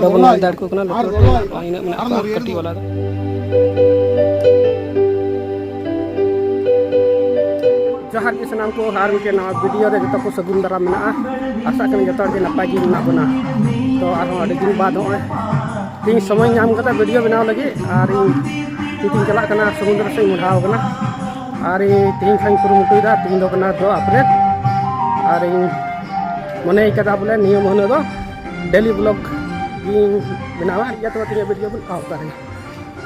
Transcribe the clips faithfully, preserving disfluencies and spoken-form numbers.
ᱵᱟᱵᱚᱱ ᱧᱮᱞ ᱫᱟᱲᱮ ᱠᱚ ᱠᱟᱱᱟ, ᱞᱟᱹᱴᱩ ᱞᱟᱹᱴᱩ ᱢᱮᱱᱟᱜ ᱠᱚᱣᱟ, ᱤᱱᱟᱹᱜ ᱢᱮᱱᱟᱜ ᱠᱚᱣᱟ, ᱠᱟᱹᱴᱤᱡ ᱵᱟᱞᱟ ᱫᱚ᱾ ᱡᱚᱦᱟᱨ ᱜᱮ ᱥᱟᱱᱟᱢ ᱠᱚ, ᱟᱨ ᱢᱤᱫᱴᱮᱱ ᱱᱟᱣᱟ ᱵᱷᱤᱰᱤᱭᱳ ᱨᱮ ᱡᱚᱛᱚ ᱠᱚ ᱥᱟᱹᱜᱩᱱ ᱫᱟᱨᱟᱢ ᱢᱮᱱᱟᱜᱼᱟ᱾ ᱟᱥᱟᱜ ᱠᱟᱹᱱᱟᱹᱧ ᱡᱚᱛᱚ ᱦᱚᱲ ᱜᱮ ᱱᱟᱯᱟᱭ ᱜᱮ ᱢᱮᱱᱟᱜ ᱵᱚᱱᱟ᱾ ᱛᱚ ᱟᱨᱦᱚᱸ ᱟᱹᱰᱤ ᱫᱤᱱ ᱵᱟᱫᱽ ᱱᱚᱜᱼᱚᱭ ᱛᱮᱦᱮᱧ ᱥᱚᱢᱚᱭ ᱧᱟᱢ ᱠᱟᱛᱮ ᱵᱷᱤᱰᱤᱭᱳ ᱵᱮᱱᱟᱣ ᱞᱟᱹᱜᱤᱫ, ᱟᱨ ᱤᱧ ᱱᱤᱛ ᱤᱧ ᱪᱟᱞᱟᱜ ᱠᱟᱱᱟ ᱥᱚᱢᱩᱫᱨᱚ ᱥᱮᱫ ᱤᱧ ᱢᱚᱦᱰᱟᱣ ᱠᱟᱱᱟ᱾ ᱟᱨ ᱤᱧ ᱛᱮᱦᱮᱧ ᱠᱷᱚᱱ ᱤᱧ ᱠᱩᱨᱩᱢᱩᱴᱩᱭᱮᱫᱟ, ᱛᱮᱦᱮᱧ ᱫᱚ ᱠᱟᱱᱟ ᱫᱚ ᱟᱯᱰᱮᱴ᱾ ᱟᱨ ᱤᱧ ᱢᱚᱱᱮ ᱠᱟᱫᱟ ᱵᱚᱞᱮ ᱱᱤᱭᱟᱹ ᱢᱟᱹᱦᱱᱟᱹ ᱫᱚ ᱰᱮᱞᱤ ᱵᱞᱚᱜ ᱤᱧ ᱵᱮᱱᱟᱣᱟ᱾ ᱤᱭᱟᱹ ᱛᱚᱵᱮ ᱛᱮᱦᱮᱧᱟᱜ ᱵᱷᱤᱰᱤᱭᱳ ᱵᱚᱱ ᱮᱦᱚᱵ ᱫᱟᱲᱮᱭᱟᱜᱼᱟ᱾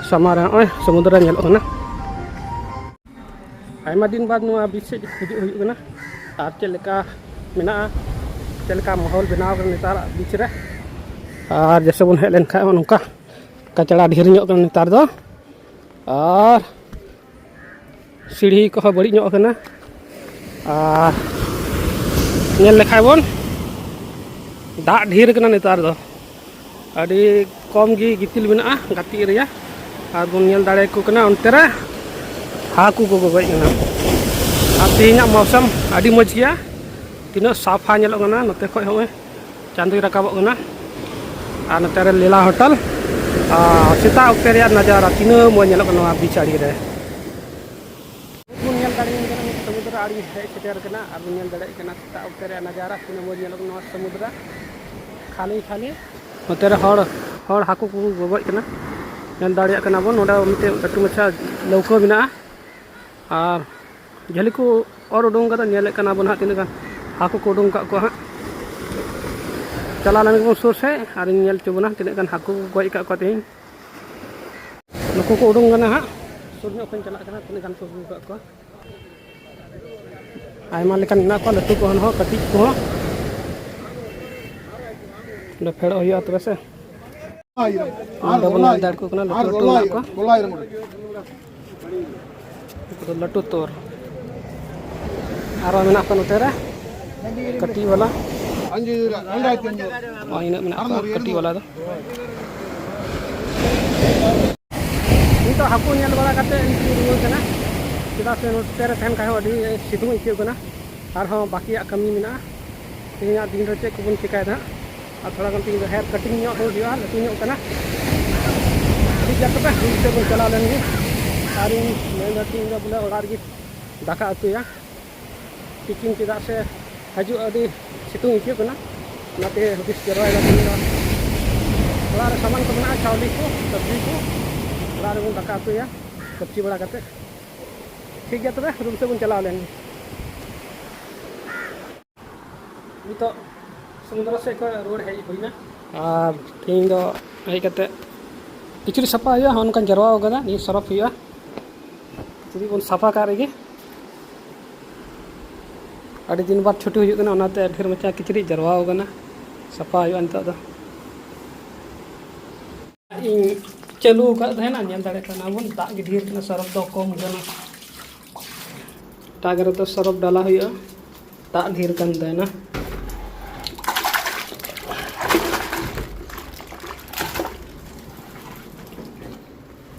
ᱥᱟᱢᱟᱝ ᱨᱮ ᱱᱚᱜᱼᱚᱭ ᱥᱚᱢᱩᱫᱨᱚ ᱧᱮᱞᱚᱜ ᱠᱟᱱᱟ᱾ ᱟᱭᱢᱟ ᱫᱤᱱ ᱵᱟᱫᱽ ᱱᱚᱣᱟ ᱵᱤᱪ ᱥᱮᱫ ᱦᱤᱡᱩᱜ ᱦᱩᱭᱩᱜ ᱠᱟᱱᱟ᱾ ᱟᱨ ᱪᱮᱫ ᱞᱮᱠᱟ ᱢᱮᱱᱟᱜᱼᱟ, ᱪᱮᱫ ᱞᱮᱠᱟ ᱢᱟᱦᱚᱞ ᱵᱮᱱᱟᱣ ᱠᱟᱱᱟ ᱱᱮᱛᱟᱨᱟᱜ ᱵᱤᱪ ᱨᱮ᱾ ᱟᱨ ᱡᱮᱥᱮ ᱵᱚᱱ ᱦᱮᱡ ᱞᱮᱱᱠᱷᱟᱱ ᱱᱚᱜᱼᱚ ᱱᱚᱝᱠᱟ ᱠᱟᱪᱲᱟ ᱰᱷᱮᱨ ᱧᱚᱜ ᱠᱟᱱᱟ ᱱᱮᱛᱟᱨ ᱫᱚ᱾ ᱟᱨ ᱥᱤᱲᱦᱤ ᱠᱚᱦᱚᱸ ᱵᱟᱹᱲᱤᱡ ᱧᱚᱜ ᱠᱟᱱᱟ᱾ ᱟᱨ ᱧᱮᱞ ᱞᱮᱠᱷᱟᱡ ᱵᱚᱱ, ᱫᱟᱜ ᱰᱷᱮᱨ ᱠᱟᱱᱟ ᱱᱮᱛᱟᱨ ᱫᱚ᱾ ᱟᱹᱰᱤ ᱠᱚᱢ ᱜᱮ ᱜᱤᱛᱤᱞ ᱢᱮᱱᱟᱜᱼᱟ ᱜᱟᱛᱮᱜ ᱨᱮᱭᱟᱜ᱾ ᱟᱨ ᱵᱚᱱ ᱧᱮᱞ ᱫᱟᱲᱮᱭᱟᱠᱚ ᱠᱟᱱᱟ ᱚᱱᱛᱮ ᱨᱮ ᱦᱟᱹᱠᱩ ᱠᱚ ᱜᱚᱡ ᱠᱟᱱᱟ᱾ ᱟᱨ ᱛᱮᱦᱮᱧᱟᱜ ᱢᱳᱥᱚᱢ ᱟᱹᱰᱤ ᱢᱚᱡᱽ ᱜᱮᱭᱟ, ᱛᱤᱱᱟᱹᱜ ᱥᱟᱯᱷᱟ ᱧᱮᱞᱚᱜ ᱠᱟᱱᱟ ᱱᱚᱛᱮ ᱠᱷᱚᱡ ᱦᱚᱸᱜᱼᱚᱭ᱾ ᱪᱟᱸᱫᱚᱭ ᱨᱟᱠᱟᱵᱚᱜ ᱠᱟᱱᱟ᱾ ᱟᱨ ᱱᱚᱛᱮ ᱨᱮ ᱞᱤᱞᱟ ᱦᱳᱴᱮᱞ᱾ ᱟᱨ ᱥᱮᱛᱟᱜ ᱚᱠᱛᱮ ᱨᱮᱭᱟᱜ ᱱᱟᱡᱟᱨᱟ ᱛᱤᱱᱟᱹᱜ ᱢᱚᱡᱽ ᱧᱮᱞᱚᱜ ᱠᱟᱱᱟ ᱱᱚᱣᱟ ᱵᱤᱪ ᱟᱲᱮ ᱨᱮ᱾ ᱵᱚᱱ ᱧᱮᱞ ᱫᱟᱲᱮᱭᱟᱜ ᱠᱟᱱᱟ, ᱱᱤᱛ ᱥᱚᱢᱩᱫᱨᱚ ᱟᱲᱮ ᱦᱮᱡ ᱥᱮᱴᱮᱨ ᱠᱟᱱᱟ᱾ ᱟᱨ ᱵᱚᱱ ᱧᱮᱞ ᱫᱟᱲᱮᱭᱟᱜ ᱠᱟᱱᱟ ᱥᱮᱛᱟᱜ ᱚᱠᱛᱮ ᱨᱮᱭᱟᱜ ᱱᱟᱡᱟᱨᱟ ᱛᱤᱱᱟᱹᱜ ᱢᱚᱡᱽ ᱧᱮᱞᱚᱜ ᱠᱟᱱᱟ ᱱᱚᱣᱟ ᱥᱚᱢᱩᱫᱨᱚ᱾ ᱠᱷᱟᱹᱞᱤ ᱠᱷᱟᱹᱞᱤ ᱱᱚᱛᱮ ᱨᱮ ᱦᱚᱲ, ᱦᱚᱲ ᱦᱟᱹᱠᱩ ᱠᱚ ᱜᱚᱜᱚᱡ ᱠᱟᱱᱟ᱾ ᱧᱮᱞ ᱫᱟᱲᱮᱭᱟᱜ ᱠᱟᱱᱟ ᱵᱚᱱ, ᱱᱚᱰᱮ ᱢᱤᱫᱴᱮᱡ ᱞᱟᱹᱴᱩ ᱢᱟᱪᱷᱟ ᱞᱟᱹᱣᱠᱟᱹ ᱢᱮᱱᱟᱜᱼᱟ᱾ ᱟᱨ ᱡᱷᱟᱹᱞᱤ ᱠᱚ ᱚᱨ ᱩᱰᱩᱝ ᱠᱟᱫᱟ, ᱧᱮᱞᱮᱫ ᱠᱟᱱᱟ ᱵᱚᱱ ᱦᱟᱸᱜ ᱛᱤᱱᱟᱹᱜ ᱜᱟᱱ ᱦᱟᱹᱠᱩ ᱠᱚ ᱩᱰᱩᱝ ᱠᱟᱜ ᱠᱚᱣᱟ ᱦᱟᱸᱜ᱾ ᱪᱟᱞᱟᱣ ᱞᱮᱱ ᱜᱮᱵᱚᱱ ᱥᱩᱨ ᱥᱮᱫ ᱟᱨᱤᱧ ᱧᱮᱞ ᱦᱚᱪᱚ ᱵᱚᱱᱟ ᱛᱤᱱᱟᱹᱜ ᱜᱟᱱ ᱦᱟᱹᱠᱩ ᱠᱚ ᱜᱚᱡ ᱠᱟᱜ ᱠᱚᱣᱟ ᱛᱮᱦᱮᱧ᱾ ᱱᱩᱠᱩ ᱠᱚ ᱩᱰᱩᱝ ᱠᱟᱱᱟ ᱦᱟᱸᱜ, ᱥᱩᱨ ᱧᱚᱜ ᱠᱷᱚᱱ ᱪᱟᱞᱟᱜ ᱠᱟᱱᱟ ᱛᱤᱱᱟᱹᱜ ᱜᱟᱱ ᱠᱚ ᱟᱹᱜᱩ ᱠᱟᱜ ᱠᱚᱣᱟ᱾ ᱟᱭᱢᱟ ᱞᱮᱠᱟᱱ ᱢᱮᱱᱟᱜ ᱠᱚᱣᱟ, ᱞᱟᱹᱴᱩ ᱠᱚᱦᱚᱸ ᱯᱷᱮᱰᱚᱜ ᱦᱩᱭᱩᱜᱼᱟ ᱛᱚᱵᱮ ᱥᱮ᱾ ᱱᱚᱰᱮ ᱵᱚᱱ ᱧᱮᱞ ᱫᱟᱲᱮ ᱠᱚ ᱠᱟᱱᱟ, ᱞᱟᱹᱴᱩ ᱞᱟᱹᱴᱩ ᱢᱮᱱᱟᱜ ᱠᱚᱣᱟ᱾ ᱩᱱᱠᱩ ᱫᱚ ᱞᱟᱹᱴᱩ ᱛᱚᱨ᱾ ᱟᱨᱚ ᱢᱮᱱᱟᱜ ᱠᱚᱣᱟ ᱱᱚᱛᱮ ᱨᱮ ᱠᱟᱹᱴᱤᱡ ᱵᱟᱞᱟ᱾ ᱦᱚᱸ, ᱤᱱᱟᱹᱜ ᱢᱮᱱᱟᱜ ᱠᱚᱣᱟ ᱠᱟᱹᱴᱤᱡ ᱵᱟᱞᱟ ᱫᱚ᱾ ᱱᱤᱛᱚᱜ ᱦᱟᱹᱠᱩ ᱧᱮᱞ ᱵᱟᱲᱟ ᱠᱟᱛᱮ ᱤᱧ ᱨᱩᱣᱟᱹᱲ ᱠᱟᱱᱟ, ᱪᱮᱫᱟᱜ ᱥᱮ ᱱᱚᱛᱮ ᱨᱮ ᱛᱟᱦᱮᱱ ᱠᱷᱟᱡ ᱦᱚᱸ ᱟᱹᱰᱤ ᱥᱤᱛᱩᱝ ᱟᱹᱭᱠᱟᱹᱜ ᱠᱟᱱᱟ᱾ ᱟᱨᱦᱚᱸ ᱵᱟᱹᱠᱤᱭᱟᱜ ᱠᱟᱹᱢᱤ ᱢᱮᱱᱟᱜᱼᱟ, ᱛᱮᱦᱮᱧᱟᱜ ᱫᱤᱱ ᱨᱮ ᱪᱮᱫ ᱠᱚᱵᱚᱱ ᱪᱮᱠᱟᱭᱮᱫᱟ ᱦᱟᱸᱜ᱾ ᱟᱨ ᱛᱷᱚᱲᱟ ᱜᱟᱱ ᱛᱮᱦᱮᱧ ᱫᱚ hair cutting ᱧᱚᱜ ᱦᱚᱸ ᱦᱩᱭᱩᱜᱼᱟ, ᱞᱟᱹᱴᱩ ᱧᱚᱜ ᱠᱟᱱᱟ᱾ ᱴᱷᱤᱠ ᱜᱮᱭᱟ, ᱛᱚᱵᱮ ᱨᱩᱢ ᱥᱮᱫ ᱵᱚᱱ ᱪᱟᱞᱟᱣ ᱞᱮᱱ ᱜᱮ᱾ ᱟᱨ ᱤᱧ ᱢᱮᱱᱫᱟ ᱛᱮᱦᱮᱧ ᱫᱚ ᱵᱚᱞᱮ ᱚᱲᱟᱜ ᱨᱮᱜᱮ ᱫᱟᱠᱟ ᱩᱛᱩᱭᱟ᱾ ᱛᱤᱠᱤᱱ ᱪᱮᱫᱟᱜ ᱥᱮ ᱦᱤᱡᱩᱜ ᱟᱹᱰᱤ ᱥᱤᱛᱩᱝ ᱟᱹᱭᱠᱟᱹᱜ ᱠᱟᱱᱟ, ᱚᱱᱟᱛᱮ ᱦᱩᱫᱤᱥ ᱡᱟᱣᱨᱟᱭᱮᱫᱟ ᱛᱮᱦᱮᱧ ᱫᱚ ᱚᱲᱟᱜ ᱨᱮ ᱥᱟᱢᱟᱱ ᱠᱚ ᱢᱮᱱᱟᱜᱼᱟ, ᱪᱟᱣᱞᱮ ᱠᱚ, ᱥᱚᱵᱽᱡᱤ ᱠᱚ, ᱚᱲᱟᱜ ᱨᱮᱵᱚᱱ ᱫᱟᱠᱟ ᱩᱛᱩᱭᱟ ᱠᱟᱹᱯᱪᱤ ᱵᱟᱲᱟ ᱠᱟᱛᱮ᱾ ᱴᱷᱤᱠ ᱜᱮᱭᱟ, ᱛᱚᱵᱮ ᱨᱩᱢ ᱥᱮᱫ ᱵᱚᱱ ᱪᱟᱞᱟᱣ ᱞᱮᱱ ᱜᱮ᱾ ᱱᱤᱛᱚᱜ ᱥᱚᱢᱩᱫᱨᱚ ᱥᱮᱫ ᱠᱷᱚᱱ ᱨᱩᱣᱟᱹᱲ ᱦᱮᱡ ᱦᱩᱭᱱᱟ᱾ ᱟᱨ ᱛᱮᱦᱮᱧ ᱫᱚ ᱦᱮᱡ ᱠᱟᱛᱮ ᱠᱤᱪᱨᱤᱡ ᱥᱟᱯᱷᱟ ᱦᱩᱭᱩᱜᱼᱟ, ᱦᱚᱸᱜᱼᱚ ᱱᱚᱝᱠᱟᱧ ᱡᱟᱨᱣᱟ ᱟᱠᱟᱫᱟ, ᱱᱤᱭᱟᱹ ᱥᱚᱨᱯ ᱦᱩᱭᱩᱜᱼᱟ᱾ ᱠᱤᱪᱨᱤᱡ ᱵᱚᱱ ᱥᱟᱯᱷᱟ ᱠᱟᱜ ᱨᱮᱜᱮ᱾ ᱟᱹᱰᱤ ᱫᱤᱱ ᱵᱟᱫᱽ ᱪᱷᱩᱴᱤ ᱦᱩᱭᱩᱜ ᱠᱟᱱᱟ, ᱚᱱᱟᱛᱮ ᱰᱷᱮᱨ ᱢᱟᱪᱷᱟ ᱠᱤᱪᱨᱤᱡ ᱡᱟᱨᱣᱟ ᱟᱠᱟᱱᱟ, ᱥᱟᱯᱷᱟ ᱦᱩᱭᱩᱜᱼᱟ ᱱᱤᱛᱚᱜ ᱫᱚ᱾ ᱤᱧ ᱪᱟᱹᱞᱩ ᱟᱠᱟᱫ ᱛᱟᱦᱮᱱᱟ, ᱧᱮᱞ ᱫᱟᱲᱮᱭᱟᱜ ᱠᱟᱱᱟ ᱵᱚᱱ, ᱫᱟᱜ ᱜᱮ ᱰᱷᱮᱨ ᱠᱟᱱᱟ, ᱥᱚᱨᱚᱯ ᱫᱚ ᱠᱚᱢ ᱠᱟᱱᱟ᱾ ᱮᱴᱟᱜ ᱨᱮᱫᱚ ᱥᱚᱨᱚᱯ ᱰᱟᱞᱟ ᱦᱩᱭᱩᱜᱼᱟ, ᱫᱟᱜ ᱰᱷᱮᱨ ᱠᱟᱱ ᱛᱟᱦᱮᱱᱟ᱾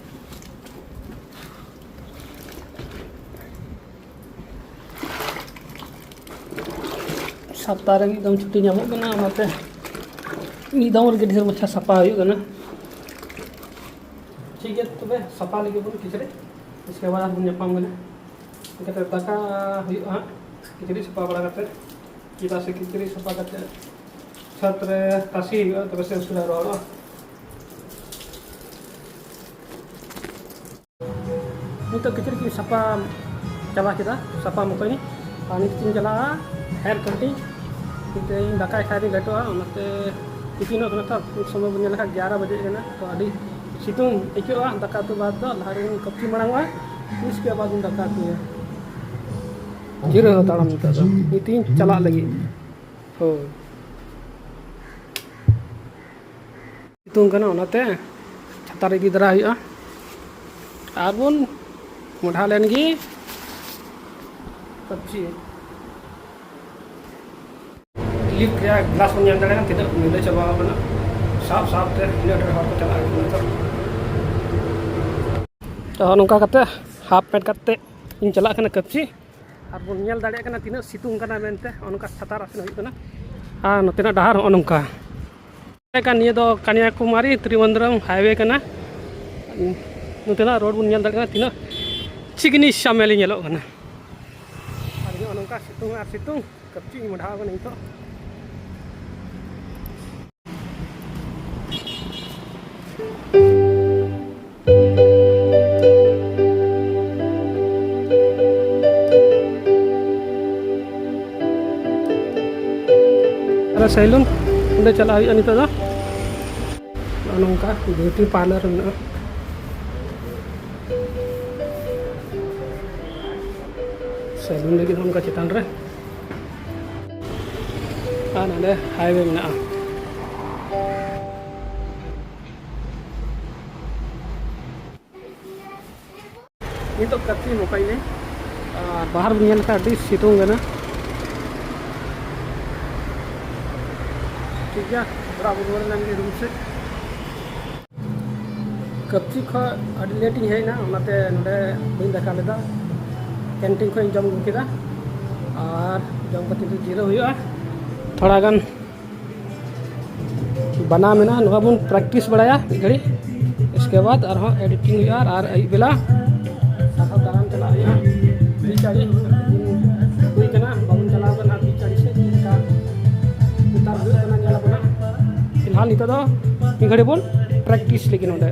ᱥᱟᱯᱛᱟ ᱨᱮ ᱢᱤᱫ ᱫᱚᱢ ᱪᱷᱩᱴᱤ ᱧᱟᱢᱚᱜ ᱠᱟᱱᱟ, ᱚᱱᱟᱛᱮ ᱢᱤᱫ ᱫᱚᱢ ᱨᱮᱜᱮ ᱰᱷᱮᱨ ᱢᱟᱪᱷᱟ ᱥᱟᱯᱷᱟ ᱦᱩᱭᱩᱜ ᱠᱟᱱᱟ᱾ ᱴᱷᱤᱠ ᱜᱮᱭᱟ, ᱛᱚᱵᱮ ᱥᱟᱯᱷᱟ ᱞᱟᱹᱜᱤᱫ ᱵᱚᱱ ᱠᱤᱪᱨᱤᱡ, ᱤᱥᱠᱮ ᱵᱟᱫ ᱵᱚᱱ ᱧᱟᱯᱟᱢ ᱠᱟᱱᱟ᱾ ᱮᱱᱠᱷᱟᱱ ᱫᱟᱠᱟ ᱦᱩᱭᱩᱜᱼᱟ ᱦᱟᱸᱜ, ᱠᱤᱪᱨᱤᱡ ᱥᱟᱯᱷᱟ ᱵᱟᱲᱟ ᱠᱟᱛᱮ, ᱪᱮᱫᱟᱜ ᱥᱮ ᱠᱤᱪᱨᱤᱡ ᱥᱟᱯᱷᱟ ᱠᱟᱛᱮ ᱪᱷᱟᱛ ᱨᱮ ᱛᱟᱥᱮ ᱦᱩᱭᱩᱜᱼᱟ, ᱛᱚᱵᱮ ᱥᱮ ᱩᱥᱟᱹᱨᱟ ᱨᱚᱦᱚᱲᱚᱜᱼᱟ᱾ ᱱᱤᱛᱚᱜ ᱠᱤᱪᱨᱤᱡ ᱠᱚᱧ ᱥᱟᱯᱷᱟ ᱪᱟᱵᱟ ᱠᱮᱫᱟ, ᱥᱟᱯᱷᱟ ᱢᱚᱛᱚᱧ᱾ ᱟᱨ ᱱᱤᱛᱚᱜ ᱤᱧ ᱪᱟᱞᱟᱜᱼᱟ hair cutting᱾ ᱱᱤᱛᱚᱜ ᱤᱧ ᱫᱟᱠᱟᱭ ᱠᱷᱟᱡ ᱫᱚᱧ ᱞᱮᱴᱚᱜᱼᱟ, ᱚᱱᱟᱛᱮ ᱛᱤᱠᱤᱱᱚᱜ ᱠᱟᱱᱟ ᱛᱚ, ᱩᱱ ᱥᱚᱢᱚᱭ ᱵᱚᱱ ᱧᱮᱞ ᱞᱮᱠᱷᱟᱱ ᱜᱮᱭᱟᱨᱟ ᱵᱟᱡᱮ ᱠᱟᱱᱟ, ᱛᱚ ᱟᱹᱰᱤ ᱥᱤᱛᱩᱝ ᱟᱹᱭᱠᱟᱹᱜᱼᱟ᱾ ᱫᱟᱠᱟ ᱩᱛᱩ ᱵᱟᱫᱽ ᱫᱚ ᱞᱟᱦᱟ ᱨᱮᱜᱮ ᱠᱟᱹᱯᱪᱤ ᱢᱟᱲᱟᱝ ᱚᱜᱼᱟ, ᱤᱥᱠᱮ ᱵᱟᱫᱽ ᱤᱧ ᱫᱟᱠᱟ ᱩᱛᱩᱭᱟ᱾ ᱡᱤᱨᱟᱹᱣ ᱦᱟᱛᱟᱲᱟᱢ ᱱᱤᱛᱚᱜ ᱫᱚ, ᱱᱤᱛ ᱤᱧ ᱪᱟᱞᱟᱜ ᱞᱟᱹᱜᱤᱫ᱾ ᱦᱳᱭ᱾ ᱥᱤᱛᱩᱝ ᱠᱟᱱᱟ, ᱚᱱᱟᱛᱮ ᱪᱷᱟᱛᱟ ᱨᱮ ᱤᱫᱤ ᱫᱟᱨᱟ ᱦᱩᱭᱩᱜᱼᱟ᱾ ᱟᱨ ᱵᱚᱱ ᱢᱚᱰᱷᱟ ᱞᱮᱱ ᱜᱮ ᱠᱟᱹᱯᱪᱤ᱾ ᱞᱤᱯᱷᱴ ᱨᱮᱭᱟᱜ ᱜᱞᱟᱥ ᱵᱚᱱ ᱧᱮᱞ ᱫᱟᱲᱮᱭᱟᱜᱼᱟ, ᱛᱤᱱᱟᱹᱜ ᱧᱤᱫᱟᱹ ᱪᱟᱵᱟ ᱟᱠᱟᱱᱟ᱾ ᱥᱟᱵ ᱥᱟᱵ ᱛᱮ ᱤᱱᱟᱹᱜ ᱰᱷᱮᱨ ᱦᱚᱲ ᱠᱚ ᱪᱟᱞᱟᱜ ᱠᱟᱱᱟ ᱱᱤᱛᱚᱜ᱾ ᱛᱚ, ᱱᱚᱝᱠᱟ ᱠᱟᱛᱮ half pant ᱠᱟᱛᱮ ᱤᱧ ᱪᱟᱞᱟᱜ ᱠᱟᱱᱟ ᱠᱟᱹᱯᱪᱤ᱾ ᱟᱨ ᱵᱚᱱ ᱧᱮᱞ ᱫᱟᱲᱮᱭᱟᱜ ᱠᱟᱱᱟ ᱛᱤᱱᱟᱹᱜ ᱥᱤᱛᱩᱝ ᱠᱟᱱᱟ ᱢᱮᱱᱛᱮ, ᱚᱱᱠᱟ ᱪᱷᱟᱛᱟ ᱨᱟᱥᱮ ᱦᱩᱭᱩᱜ ᱠᱟᱱᱟ᱾ ᱟᱨ ᱱᱚᱛᱮᱱᱟᱜ ᱰᱟᱦᱟᱨ ᱦᱚᱸᱜᱼᱚ ᱱᱚᱝᱠᱟ᱾ ᱠᱟᱱ, ᱱᱤᱭᱟᱹ ᱫᱚ ᱠᱟᱱᱭᱟᱠᱩᱢᱟᱨᱤ ᱛᱨᱤᱵᱚᱱᱫᱨᱚᱢ ᱦᱟᱭᱣᱮ ᱠᱟᱱᱟ᱾ ᱱᱚᱛᱮᱱᱟᱜ ᱨᱳᱰ ᱵᱚᱱ ᱧᱮᱞ ᱫᱟᱲᱮᱭᱟᱜ ᱠᱟᱱᱟ, ᱛᱤᱱᱟᱹᱜ ᱪᱤᱠᱱᱤ ᱥᱟᱢᱮᱞᱤ ᱧᱮᱞᱚᱜ ᱠᱟᱱᱟ᱾ ᱟᱨ ᱱᱚᱜᱼᱚ ᱱᱚᱝᱠᱟ ᱥᱤᱛᱩᱝ ᱟᱨ ᱥᱤᱛᱩᱝ, ᱠᱟᱹᱯᱪᱤ ᱢᱚᱰᱷᱟᱣ ᱠᱟᱱᱟ ᱱᱤᱛᱚᱜ᱾ ᱟᱨ ᱥᱮᱞᱩᱱ ᱚᱸᱰᱮ ᱪᱟᱞᱟᱜ ᱦᱩᱭᱩᱜᱼᱟ ᱱᱤᱛᱚᱜ ᱫᱚ᱾ ᱱᱚᱜᱼᱚ ᱱᱚᱝᱠᱟ ᱵᱤᱭᱩᱴᱤ ᱯᱟᱨᱞᱟᱨ ᱢᱮᱱᱟᱜᱼᱟ᱾ ᱥᱮᱞᱩᱱ ᱞᱟᱹᱜᱤᱫ ᱦᱚᱸ ᱚᱱᱠᱟ ᱪᱮᱛᱟᱱ ᱨᱮ᱾ ᱟᱨ ᱱᱚᱰᱮ ᱦᱟᱭᱣᱮ ᱢᱮᱱᱟᱜᱼᱟ᱾ ᱱᱤᱛᱚᱜ ᱠᱟᱹᱯᱪᱤ ᱢᱚᱠᱟᱭ ᱱᱟᱹᱧ᱾ ᱟᱨ ᱵᱟᱦᱟᱨ ᱵᱚᱱ ᱧᱮᱞ ᱞᱮᱠᱷᱟᱱ ᱟᱹᱰᱤ ᱥᱤᱛᱩᱝ ᱠᱟᱱᱟ᱾ ᱴᱷᱤᱠ ᱜᱮᱭᱟ, ᱚᱲᱟᱜ ᱵᱚᱱ ᱨᱩᱣᱟᱹᱲ ᱞᱮᱱ ᱜᱮ ᱨᱩᱢ ᱥᱮᱫ᱾ ᱠᱟᱹᱯᱪᱤ ᱠᱷᱚᱱ ᱟᱹᱰᱤ ᱞᱮᱴ ᱤᱧ ᱦᱮᱡ ᱮᱱᱟ, ᱚᱱᱟᱛᱮ ᱱᱚᱰᱮ ᱵᱟᱹᱧ ᱫᱟᱠᱟ ᱞᱮᱫᱟ, ᱠᱮᱱᱴᱤᱱ ᱠᱷᱚᱱ ᱤᱧ ᱡᱚᱢ ᱟᱹᱜᱩ ᱠᱮᱫᱟ᱾ ᱟᱨ ᱡᱚᱢ ᱠᱟᱛᱮ ᱫᱚ ᱡᱤᱨᱟᱹᱣ ᱦᱩᱭᱩᱜᱼᱟ᱾ ᱛᱷᱚᱲᱟ ᱜᱟᱱ ᱵᱟᱱᱟᱢ ᱢᱮᱱᱟᱜᱼᱟ, ᱱᱚᱣᱟ ᱵᱚᱱ ᱯᱨᱮᱠᱴᱤᱥ ᱵᱟᱲᱟᱭᱟ ᱢᱤᱫ ᱜᱷᱟᱹᱲᱤᱡ᱾ ᱤᱥᱠᱮ ᱵᱟᱫ ᱟᱨᱦᱚᱸ ᱮᱰᱤᱴᱤᱝ ᱦᱩᱭᱩᱜᱼᱟ, ᱟᱨ, ᱟᱨ ᱟᱹᱭᱩᱵ ᱵᱮᱞᱟ ᱟᱨᱦᱚᱸ ᱫᱟᱬᱟᱱ ᱪᱟᱞᱟᱜ ᱦᱩᱭᱩᱜᱼᱟ᱾ ᱵᱤᱪ ᱟᱲᱮ ᱦᱩᱭ ᱠᱟᱱᱟ, ᱵᱟᱵᱚᱱ ᱪᱟᱞᱟᱣ ᱠᱟᱱᱟ ᱵᱤᱪ ᱟᱲᱮ ᱥᱮᱫ, ᱪᱮᱫ ᱞᱮᱠᱟ ᱱᱮᱛᱟᱨ ᱦᱩᱭᱩᱜ ᱠᱟᱱᱟ ᱧᱮᱞ ᱟᱵᱚᱱ ᱦᱟᱸᱜ᱾ ᱯᱷᱤᱞᱦᱟᱞ ᱱᱤᱛᱚᱜ ᱫᱚ ᱢᱤᱫ ᱜᱷᱟᱹᱲᱤᱡ ᱵᱚᱱ ᱯᱨᱮᱠᱴᱤᱥ ᱞᱮᱜᱮ ᱱᱚᱰᱮ᱾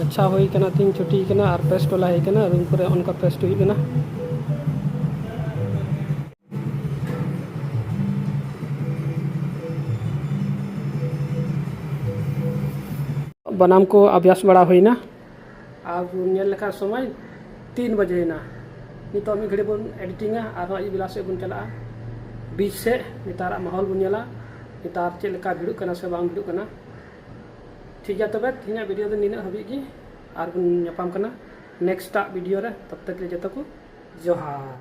ᱟᱪᱪᱷᱟ, ᱦᱩᱭ ᱠᱟᱱᱟ, ᱛᱤᱧ ᱪᱷᱩᱴᱤ ᱠᱟᱱᱟ ᱟᱨ ᱯᱮᱥᱴ ᱦᱚᱸ ᱞᱟᱦᱮ ᱠᱟᱱᱟ᱾ ᱨᱩᱢ ᱠᱚᱨᱮ ᱚᱱᱠᱟ ᱯᱮᱥᱴ ᱦᱩᱭᱩᱜ ᱠᱟᱱᱟ᱾ ᱵᱟᱱᱟᱢ ᱠᱚ ᱟᱵᱷᱭᱟᱥ ᱵᱟᱲᱟ ᱦᱩᱭᱱᱟ᱾ ᱟᱨ ᱵᱚᱱ ᱧᱮᱞ ᱞᱮᱠᱷᱟᱱ ᱥᱚᱢᱚᱭ ᱛᱤᱱ ᱵᱟᱡᱮᱭᱮᱱᱟ᱾ ᱱᱤᱛᱚᱜ ᱢᱤᱫ ᱜᱷᱟᱹᱲᱤᱡ ᱵᱚᱱ ᱮᱰᱤᱴᱤᱝᱟ, ᱟᱨᱦᱚᱸ ᱟᱹᱭᱩᱵ ᱵᱮᱞᱟ ᱥᱮᱫ ᱵᱚᱱ ᱪᱟᱞᱟᱜᱼᱟ ᱵᱤᱪ ᱥᱮᱫ᱾ ᱱᱮᱛᱟᱨᱟᱜ ᱢᱟᱦᱚᱞ ᱵᱚᱱ ᱧᱮᱞᱟ᱾ ᱱᱮᱛᱟᱨ ᱪᱮᱫ ᱞᱮᱠᱟ ᱵᱷᱤᱲᱚᱜ ᱠᱟᱱᱟ ᱥᱮ ᱵᱟᱝ ᱵᱷᱤᱲᱚᱜ ᱠᱟᱱᱟ᱾ ᱴᱷᱤᱠ ᱜᱮᱭᱟ, ᱛᱚᱵᱮ ᱛᱮᱦᱮᱧᱟᱜ ᱵᱷᱤᱰᱤᱭᱳ ᱫᱚ ᱱᱤᱱᱟᱹᱜ ᱦᱟᱹᱵᱤᱡ ᱜᱮ, ᱟᱨ ᱵᱚᱱ ᱧᱟᱯᱟᱢ ᱠᱟᱱᱟ ᱱᱮᱠᱥᱴᱟᱜ ᱵᱷᱤᱰᱤᱭᱳ ᱨᱮ᱾ ᱛᱚᱵ ᱛᱚᱠ ᱞᱟᱹᱜᱤᱫ ᱡᱚᱛᱚ ᱠᱚ ᱡᱚᱦᱟᱨ᱾